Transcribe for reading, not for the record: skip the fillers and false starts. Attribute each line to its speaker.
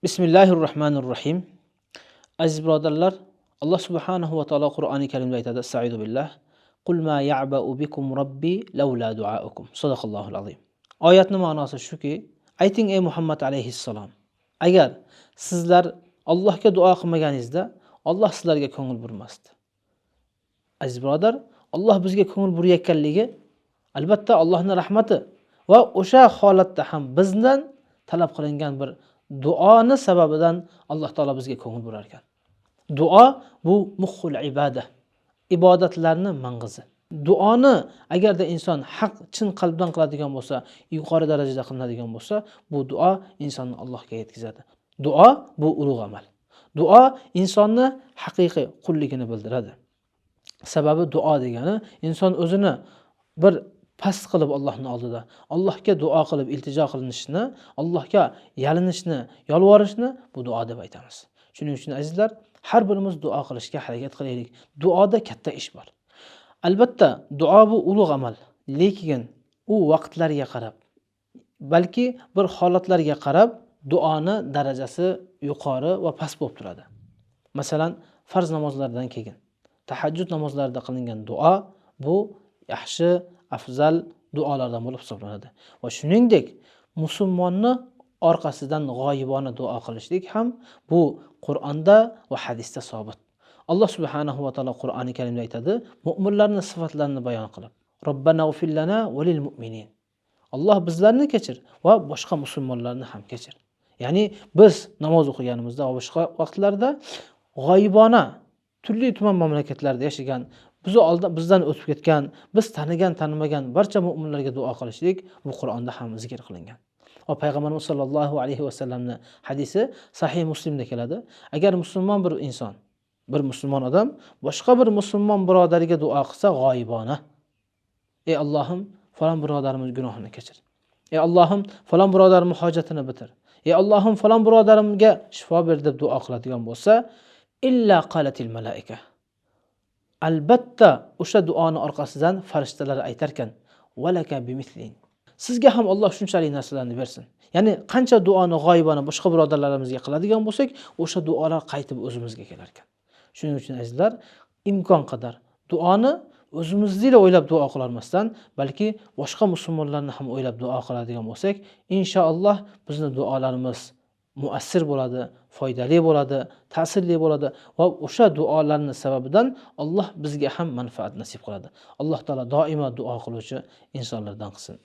Speaker 1: Bismillahir rohmanir rohim. Aziz birodarlar, Alloh subhanahu va taolo Qur'oni Karimda aytadi: "Astaidu billah. Qul ma ya'ba'u bikum robbi laula duaukum." Sadaqallohul azim. Oyatning ma'nosi shuki, ayting ey Muhammad alayhissalom, agar sizlar Allohga duo qilmaganingizda, Alloh sizlarga ko'ngil burmasdi. Aziz birodar, Alloh bizga ko'ngil burayotganligi albatta Allohning rahmati va o'sha holatda ham bizdan talab qilingan bir duoni sababidan Alloh taolo bizga ko'ngil burar ekan. Duo bu muhhul ibada, ibodatlarni mang'izi. Duoni agarda inson haq, chin qalbdan qiladigan bo'lsa, yuqori darajada qilinadigan bo'lsa, bu duo insonni Allohga yetkazadi. Duo bu ulug' amal. Duo insonni haqiqiy qulligini bildiradi. Sababi duo degani inson o'zini bir past qilib Allohning oldida, Allohga duo qilib iltijo qilinishni, Allohga yalinishni, yolvorishni bu duo deb aytamiz. Shuning uchun azizlar, har birimiz duo qilishga harakat qilaylik. Duoda katta ish bor. Albatta, duo bu ulug' amal, lekin u vaqtlarga qarab, balki bir holatlarga qarab duoni darajasi yuqori va past bo'lib turadi. Masalan, farz namozlardan keyin tahajjud namozlarida qilingan duo bu yaxshi, afzal duolardan bo'lib hisoblanadi. Va shuningdek, musulmonni orqasidan g'oyibona duo qilishlik ham bu Qur'onda va hadisda sobit. Alloh subhanahu va taolo Qur'oni Karimda aytadi, mu'minlarning sifatlarini bayon qilib: "Robbana g'fir lana va lil mu'minin." Alloh bizlarni kechir va boshqa musulmonlarni ham kechir. Ya'ni biz namoz o'qiganimizda va boshqa vaqtlarda g'oyibona turli tuman mamlakatlarda yashagan, bizni oldin bizdan o'tib ketgan, biz tanigan, tanimagan barcha mu'minlarga duo qilishlik bu Qur'onda ham zikr qilingan. Va payg'ambarimiz sollallohu alayhi vasallamni hadisi Sahih Muslimda keladi. Agar musulmon bir inson, bir musulmon odam boshqa bir musulmon birodariga duo qilsa g'oyibona, ey Allohim, falon birodarimiz gunohini kechir. Ey Allohim, falon birodarimning hojatini bitir. Ey Allohim, falon birodarimga shifo ber deb duo qiladigan bo'lsa, illa qalatil malaika. Albatta o'sha duoni orqasidan farishtalar aytarkan: "Valaka bimislin." Sizga ham Alloh shunchalik narsalarni bersin. Ya'ni qancha duoni g'oyibona boshqa birodarlarimizga qiladigan bo'lsak, o'sha duolar qaytib o'zimizga kelar ekan. Shuning uchun azizlar, imkon qadar duoni o'zimizni o'ylab duo qilolmasdan, balki boshqa musulmonlarni ham o'ylab duo qiladigan bo'lsak, inshaalloh bizni duolarimiz muassir bo'ladi, foydali bo'ladi, ta'sirli bo'ladi va o'sha duolarning sababidan Alloh bizga ham manfaat nasib qiladi. Alloh taolo doimo duo qiluvchi insonlardan qilsin.